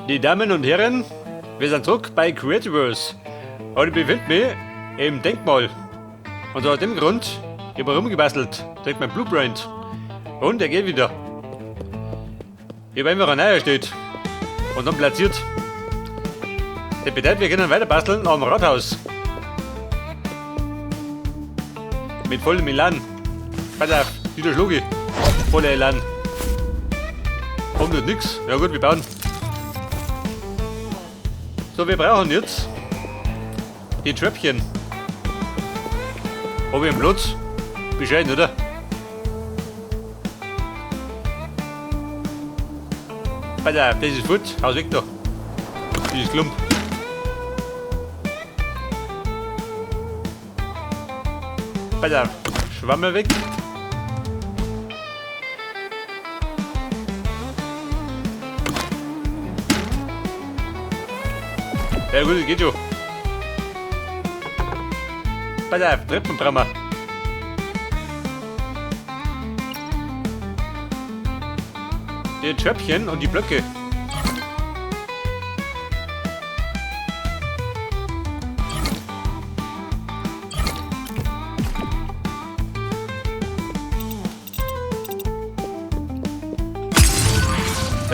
Die Damen und Herren, wir sind zurück bei Creativerse. Und ich befinde mich im Denkmal. Und aus dem Grund, ich habe rumgebastelt, direkt mein Blueprint. Und er geht wieder. Ich habe einfach ein neuer erstellt. Und dann platziert. Das bedeutet, wir können weiter basteln am Rathaus. Mit vollem Elan. Pass auf, wieder schlug ich. Voller Elan. Kommt noch nix. Ja gut, wir bauen. So, wir brauchen jetzt die Tröpfchen. Hab ich einen Platz? Bescheiden, oder? Pass auf, das ist fort. Haus weg da. Dieses Klump. Pass auf, Schwamme weg. Ja gut, das geht schon. Pass auf, Treppen brauchen wir. Die Tröpfchen und die Blöcke.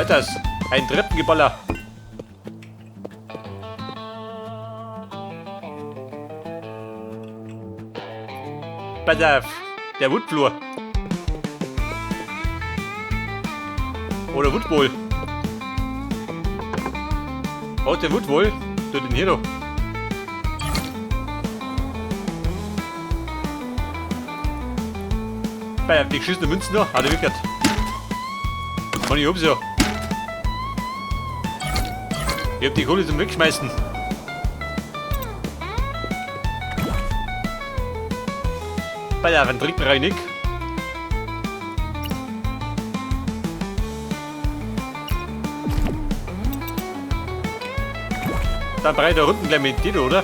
Das ist ein Treppengeballer. Pass auf, der Woodfloor. Oder Woodwall. Oh, der Woodwall. Tu den hier noch. Pass auf, die geschissene Münzen noch. Ah, der wickert. Mann, ich hab's ja. Ich hab die Kohle zum Wegschmeißen. Pass auf, einen Trick brauch ich nicht. Dann brauche ich da unten gleich mit dir, oder?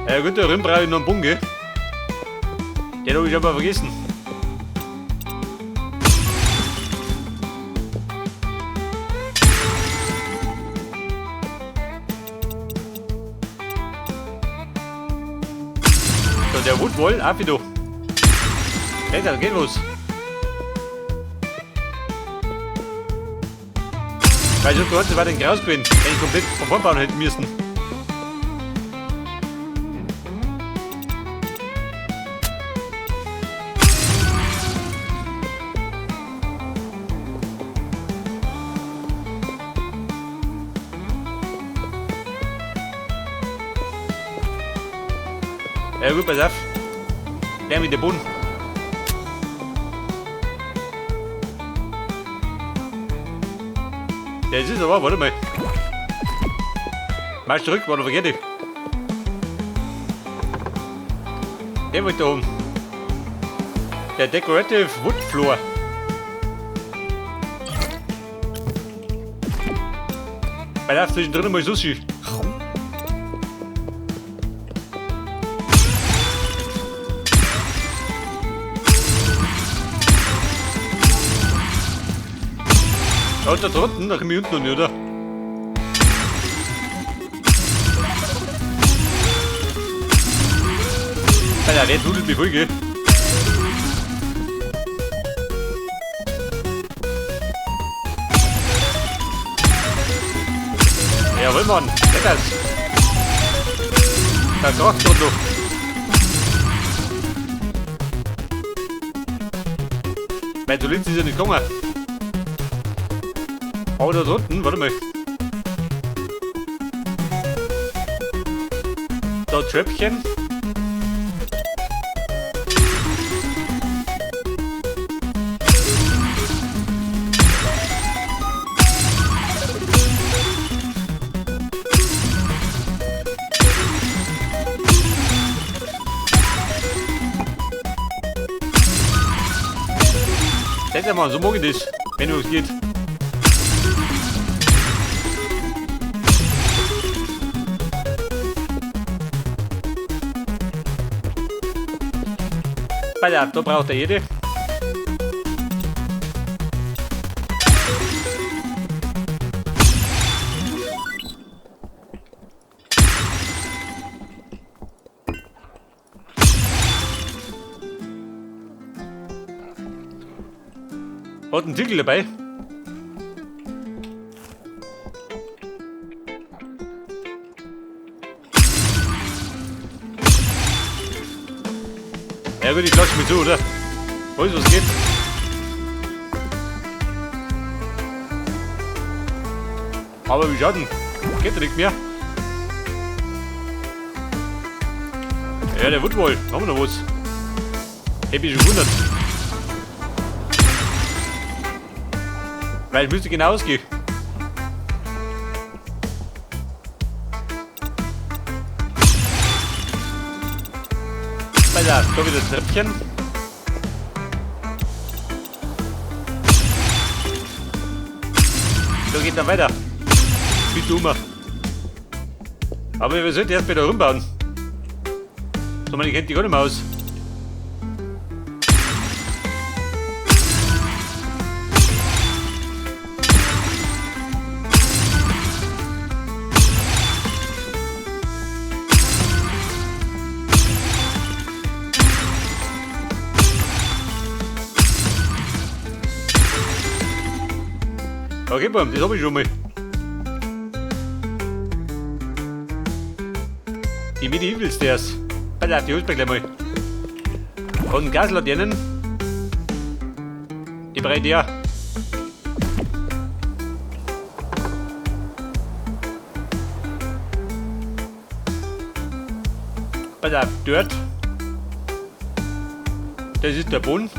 Ja gut, da drin brauche ich noch einen Bunge. Den hab ich aber vergessen. So, der Woodwall, auch wieder. Hey, das geht los. Weil ich so war den Graus bin, wenn ich komplett von vorn bauen hätte müssen. Ja gut, pass auf. Der mit dem Boden. Ja, das ist aber, warte mal. Marsch zurück, warte, vergeh dich. Der wollte da oben. Der Decorative Wood Floor. Pass auf, zwischendrin mal Sushi. Ja, da drunten, da komm ich unten noch nicht, oder? Alter, der dudelt mich voll, gell? Jawohl, Mann, lecker. Da kracht's grad noch. Mein Solid ist ja nicht gegangen. Aber da drunten, warte mal. Da Tröpfchen. Das ist mal, so mag ich das, wenn es geht. Pass auf, da braucht er jede. Hat einen Tiegel dabei. Ja gut, ich klatsch mir zu, oder? Weißt du, was geht? Aber wie schaut denn? Geht ja nicht mehr. Ja, der wird wohl. Haben wir noch was? Hätte mich schon gewundert. Weil es müsste genau ausgehen. Pass auf, da wieder das Treppchen. Da geht dann weiter. Wie dummer. Aber wir sollten erst wieder rumbauen. So, man kennt die gar nicht mehr aus. Okay, Bum, das hab ich schon mal. Die Medieval Stairs. Pass auf, die holst du mir gleich mal. Und Gaslaternen. Die brauche ich ja. Pass auf, dort. Das ist der Boden.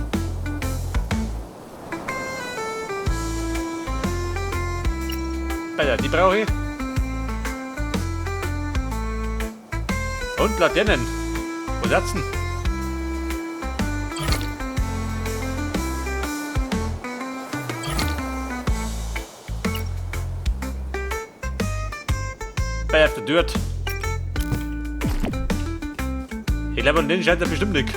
Alter, die brauche ich. Und Laternen. Wo sitzen? Bei auf der Tür. Ich glaube, an den scheint er bestimmt nicht.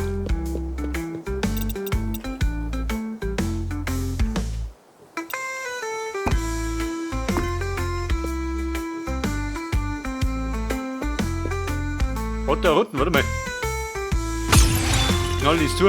Und da unten, warte mal. Knall ist zu.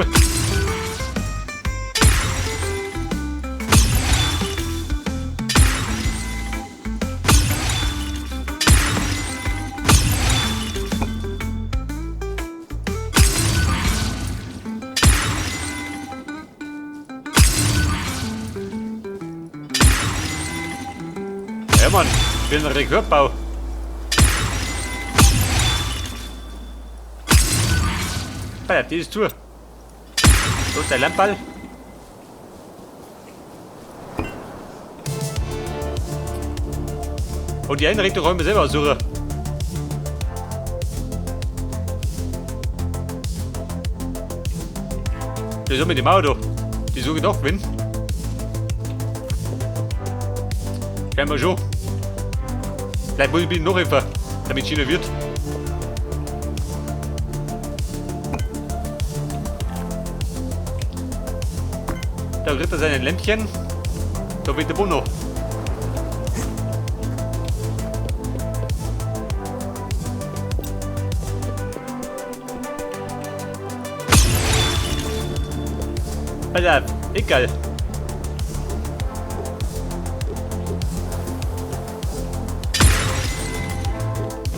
Ja Mann, ich bin ein Rekordbau. Ja, die ist zu. So ist der Lammball. Und die Einrichtung wollen wir selber aussuchen. Das ist mit dem Auto. Die suche ich doch gewinnen. Scheinbar schon. Vielleicht muss ich ein bisschen nachhelfen, damit es schöner wird. Da kriegt er seine Lämpchen. Da wird der Bono. Alter, egal.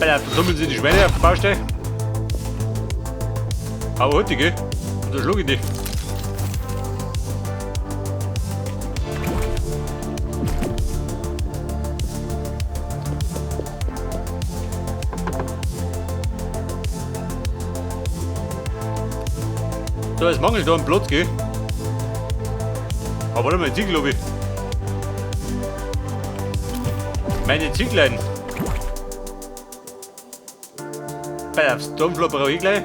Alter, versammeln sie die Schweine auf der Baustelle. Aber heute, gell? Und da schlug ich die. So, es mangelt da am Platz, gell? Aber warte mal, Ziegel hab ich. Meine Zieglein. Bei der Stonefloor brauche ich gleich.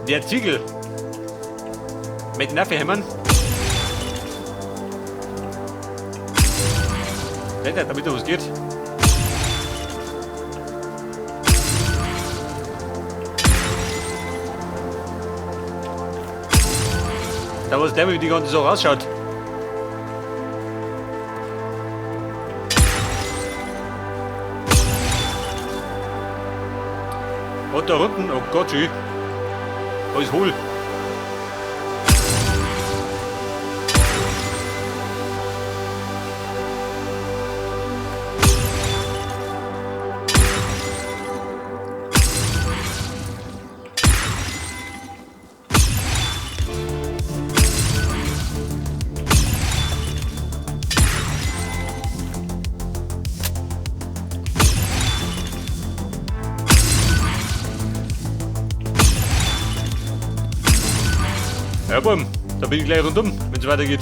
Der Ziegel. Mit Nervenhämmern. Nett, damit was geht. Da muss der, wie die ganze Sache ausschaut. Und da unten, oh Gott, schön. Da ist hohl. Ja, bumm, da bin ich gleich rundum, wenn es weitergeht.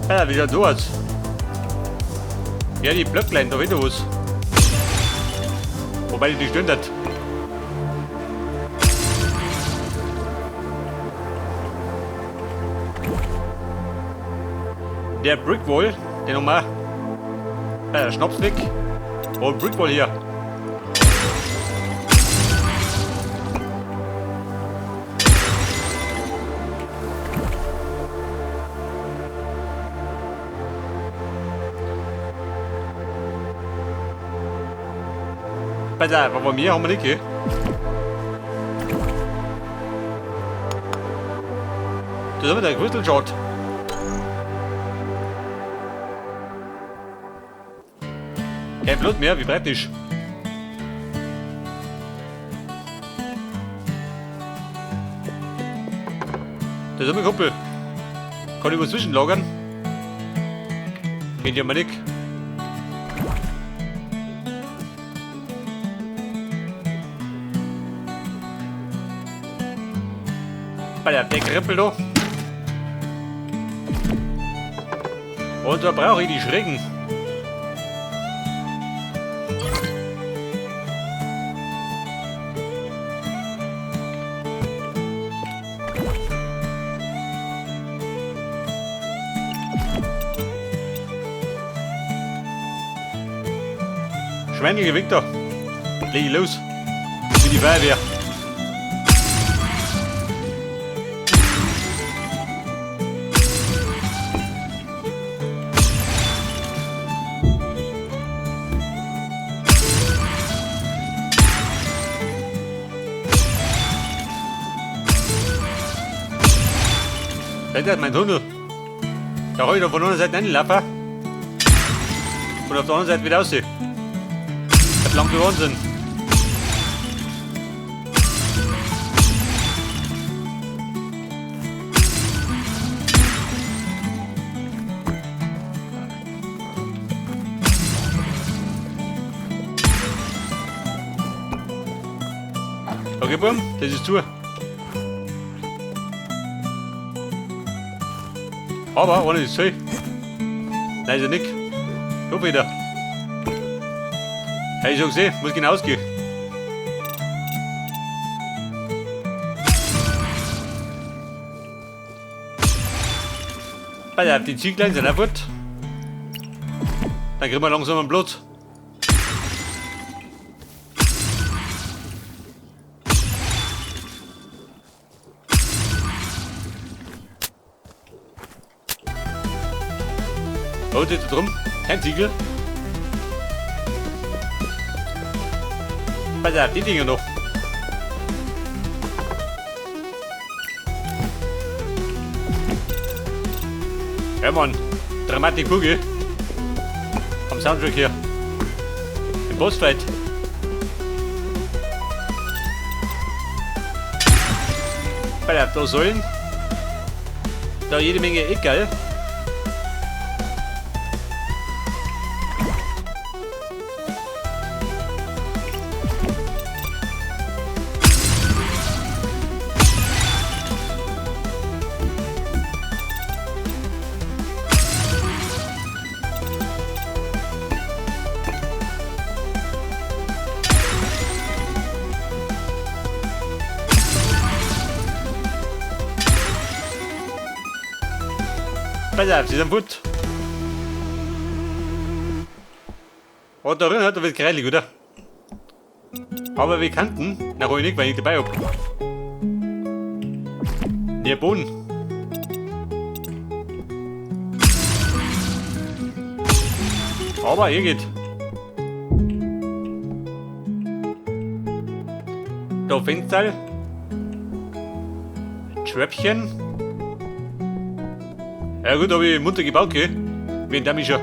Ja, wie schaut so aus? Ja, die Blöcklein, da wieder was. Wobei die stimmt hat. Der Brickwall, den nochmal. Schnaps weg. Und Brickwall hier. Pass auf, aber mehr haben wir nicht, gell? Das haben wir der Crystal Shot. Kein Blut mehr, wie praktisch. Das ist mein Kumpel. Kann ich was zwischenlagern? Kennt ihr mal nicht. Bei der Krippel da. Und da brauche ich die Schrägen. Schweinige Victor. Leg ich los. Wie die Feuerwehr. Das ist mein Tunnel. Da hab ich doch von einer Seite reinlaufen. Und auf der anderen Seite wieder raus. Der blanke Wahnsinn. Okay, bumm, das ist zu. Aber ohne ist zu. Nein, ist ja nicht. Du wieder. Hey, ich schon gesehen, muss genau ausgehen. Pass auf, die Zieglein sind auch fort. Dann kriegen wir langsam einen Platz. Oh, da drum. Kein Ziegel. Pass auf, die Dinger noch. Ja Mann, Dramatik Boogie. Am Soundtrack hier. Im Bossfight. Pass auf, da sollen da jede Menge Eckerl. Pass auf, sie sind fort. Oh, da drin hat er wird greilig, oder? Aber wir kannten, na ruhig nicht, weil ich dabei hab. Der Boden. Aber hier geht. Da Fenster. Tröpfchen. Ja gut, hab ich munter gebaut, gell? Wen der mich schon.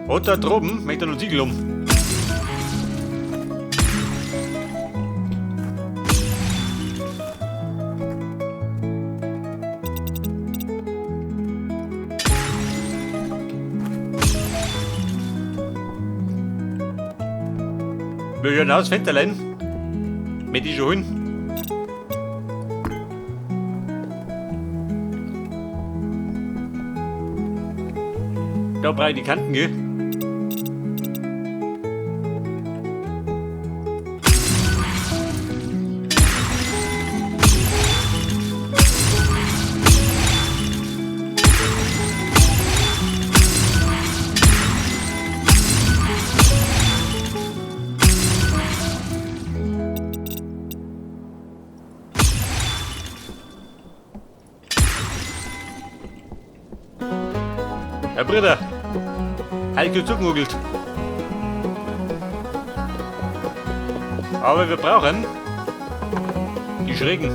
Und da droben möchte er noch Siegel um. Wir hören aus Fensterlein. Mit die schon holen. Da brauche ich die Kanten, gell? Herr Bruder, Heiko zugemugelt. Aber wir brauchen die Schrägen.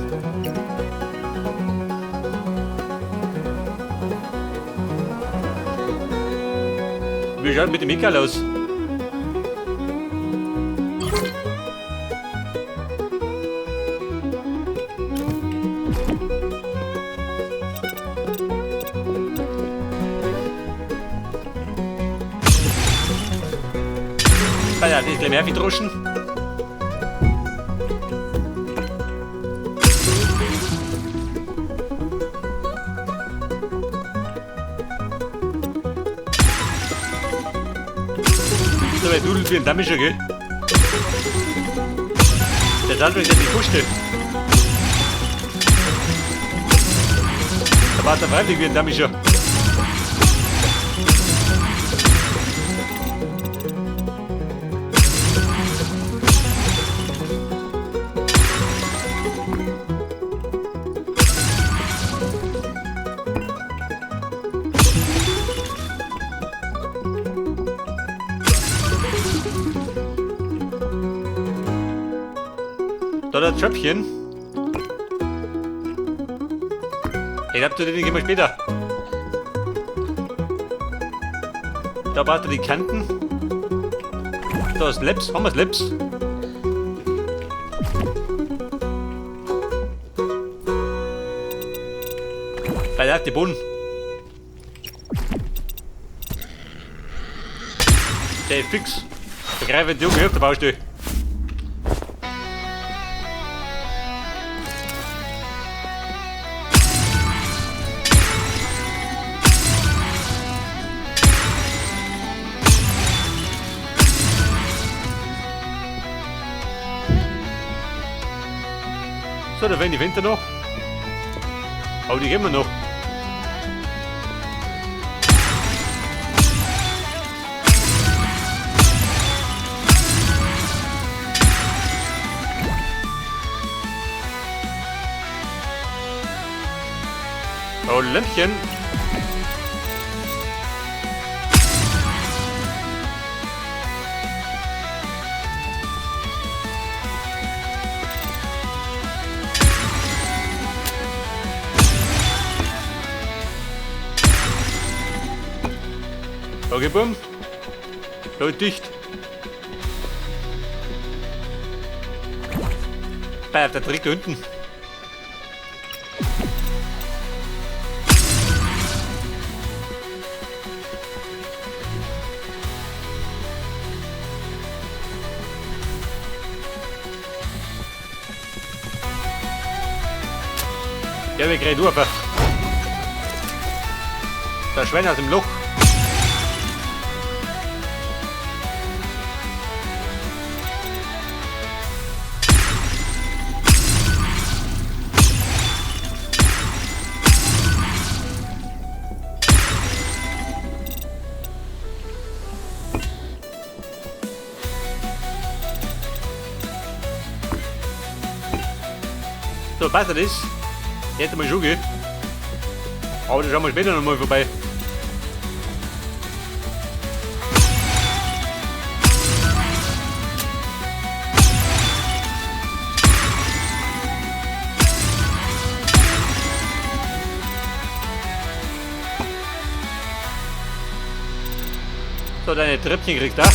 Wie schaut mit dem Hickerl aus? Ah ja, das ist gleich mehr wie Droschen. So, wer dudelt wie ein Damischer, gell? Der Sandwich hat die Puste. Da war der freiwillig wie ein Damischer. Da das Tröpfchen. Ich glaub, zu denen gehen wir später. Da braucht er die Kanten. Da ist Lips. Haben wir Lips? Bei der die Boden. Der ist fix. Der greift die Junge auf der Baustelle. So, da werden die Winter noch. Aber die gehen wir noch. Oh, Lämpchen. Okay, bumm. Da ist dicht. Bei der Trick da unten. Ja, wir kriegen durch. Der Schwein aus dem Loch. So, passt das? Jetzt mal schon, gell? Aber da schauen wir später nochmal vorbei. So, deine Treppchen kriegst du da.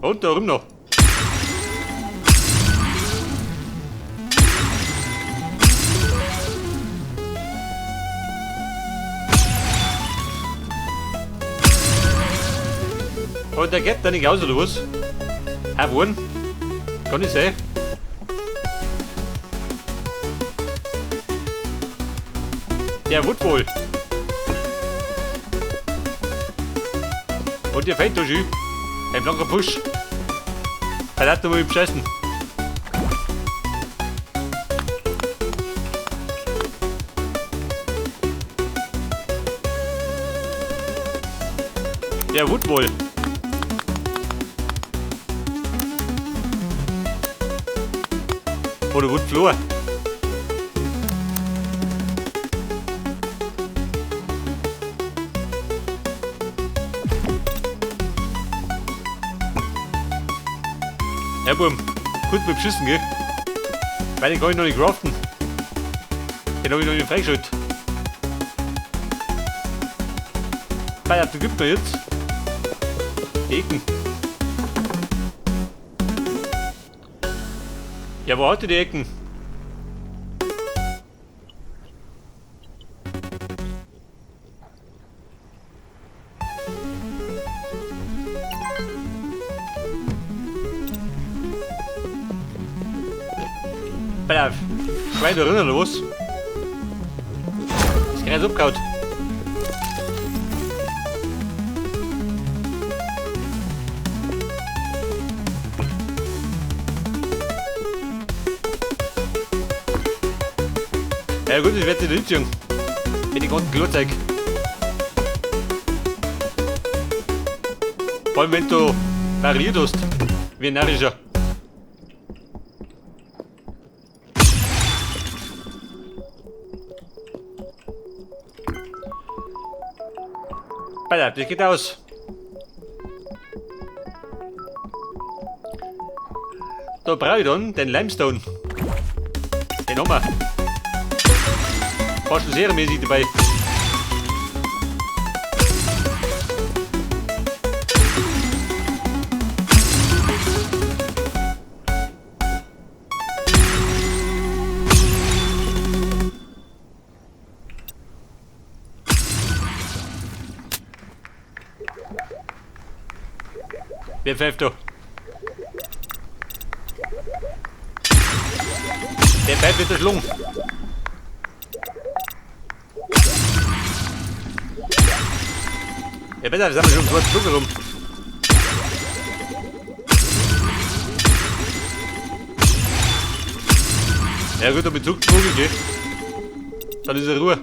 Und da rum noch. Und der geht da nicht aus, oder was? Have one. Kann nicht sein. Der wird wohl. Und der fällt da schön. Ein blanker Busch. Er hat noch mal beschissen. Der wird wohl. Oder Woodfloor. Ja, Bum, gut mit Schüssen, gell? Weil den kann ich noch nicht craften. Den hab ich noch nicht freigeschaltet. Weil du gibt mir jetzt. Die Ecken. Ja, wo hat die Ecken? Pass auf. Schwein da drin oder was? Ist gerade abgehauen. Ja gut, ich werde nicht hinziehen. Mit dem ganzen Glotzeug. Vor allem wenn du variiert hast. Wie ein närrischer. Pass auf, das geht aus. Da brauche ich dann den Limestone. Den haben wir. Fast schon serienmäßig dabei. Wer pfeift da? Der pfeift wird erschlungen. Ja, besser, wir sind schon so Flug rum. Ja gut, damit Zug geht. Dann ist er Ruhe.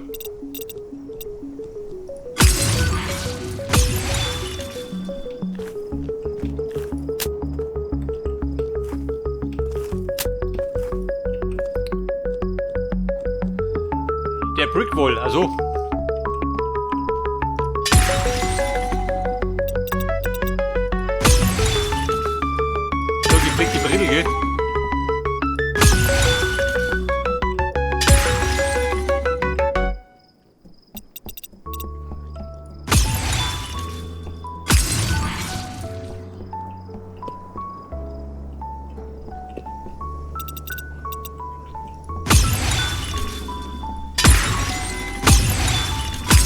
Der Brickwall, also. So, geprägte Brille, gell?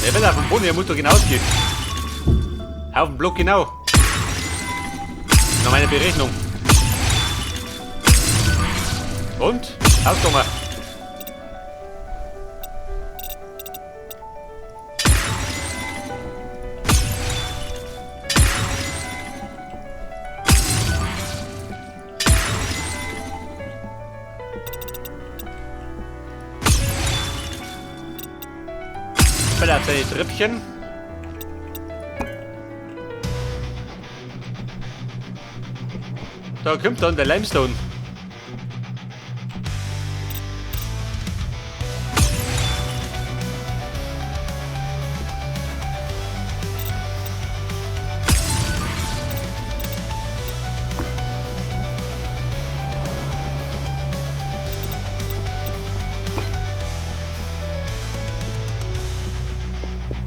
Ja, wenn er vom Boden her muss doch genau gehen. Auf den Block genau. Nach meiner Berechnung. Und? Ausgegangen. Bella hat seine Treppchen. Da kommt dann der Limestone.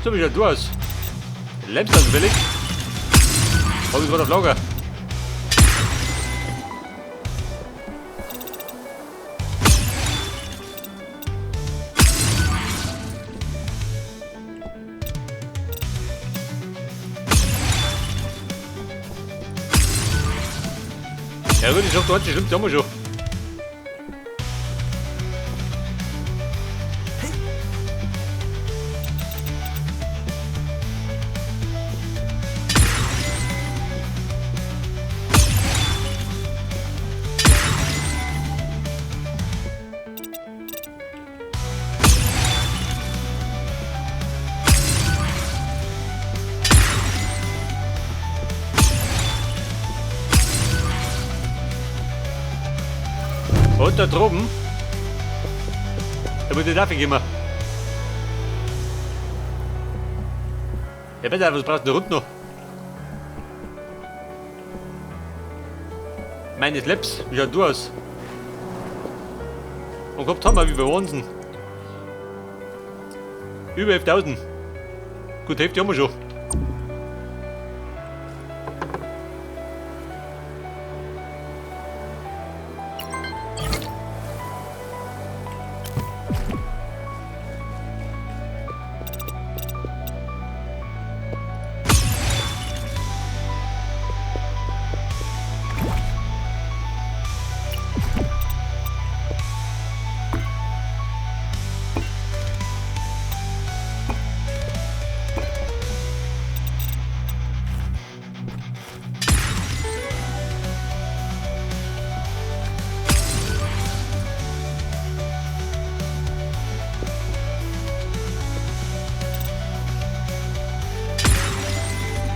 So, wie schaut du aus? Limestone billig. Hab ich gerade auf Lager. Ja gut, ich hab da stimmt, haben wir schon. Und da drüben, da muss ich dafür gehen. Ja, bitte, was brauchst du da unten noch? Meine Slaps, wie schaut du aus? Und gehabt haben wir, wie wir waren. Über 11.000. Gut, Hälfte haben wir schon.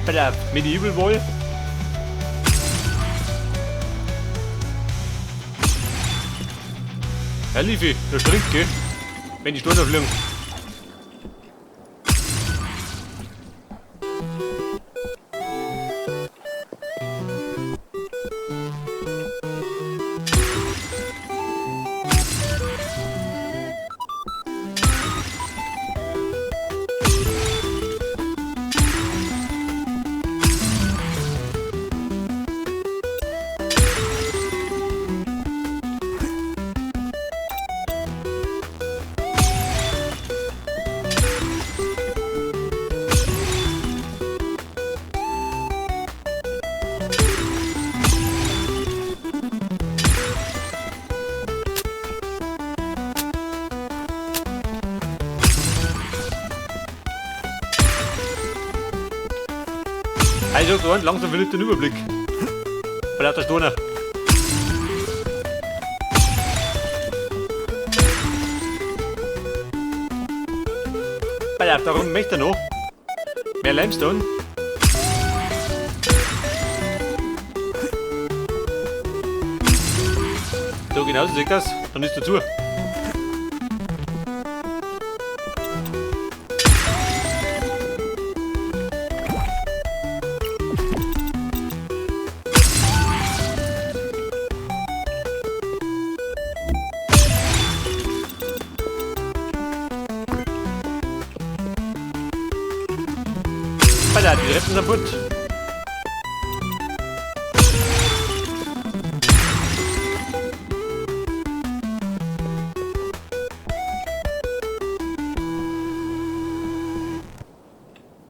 Bei der Medieval Wall. Ja, Liefy, der springt, gell? Wenn die Steine fliegen. Also so langsam verliert den Überblick. Bei lauter Steine. Bei der darum möchte er noch. Mehr Limestone. So genauso sieht das. Dann ist dazu. Alter, die Rippen sind kaputt.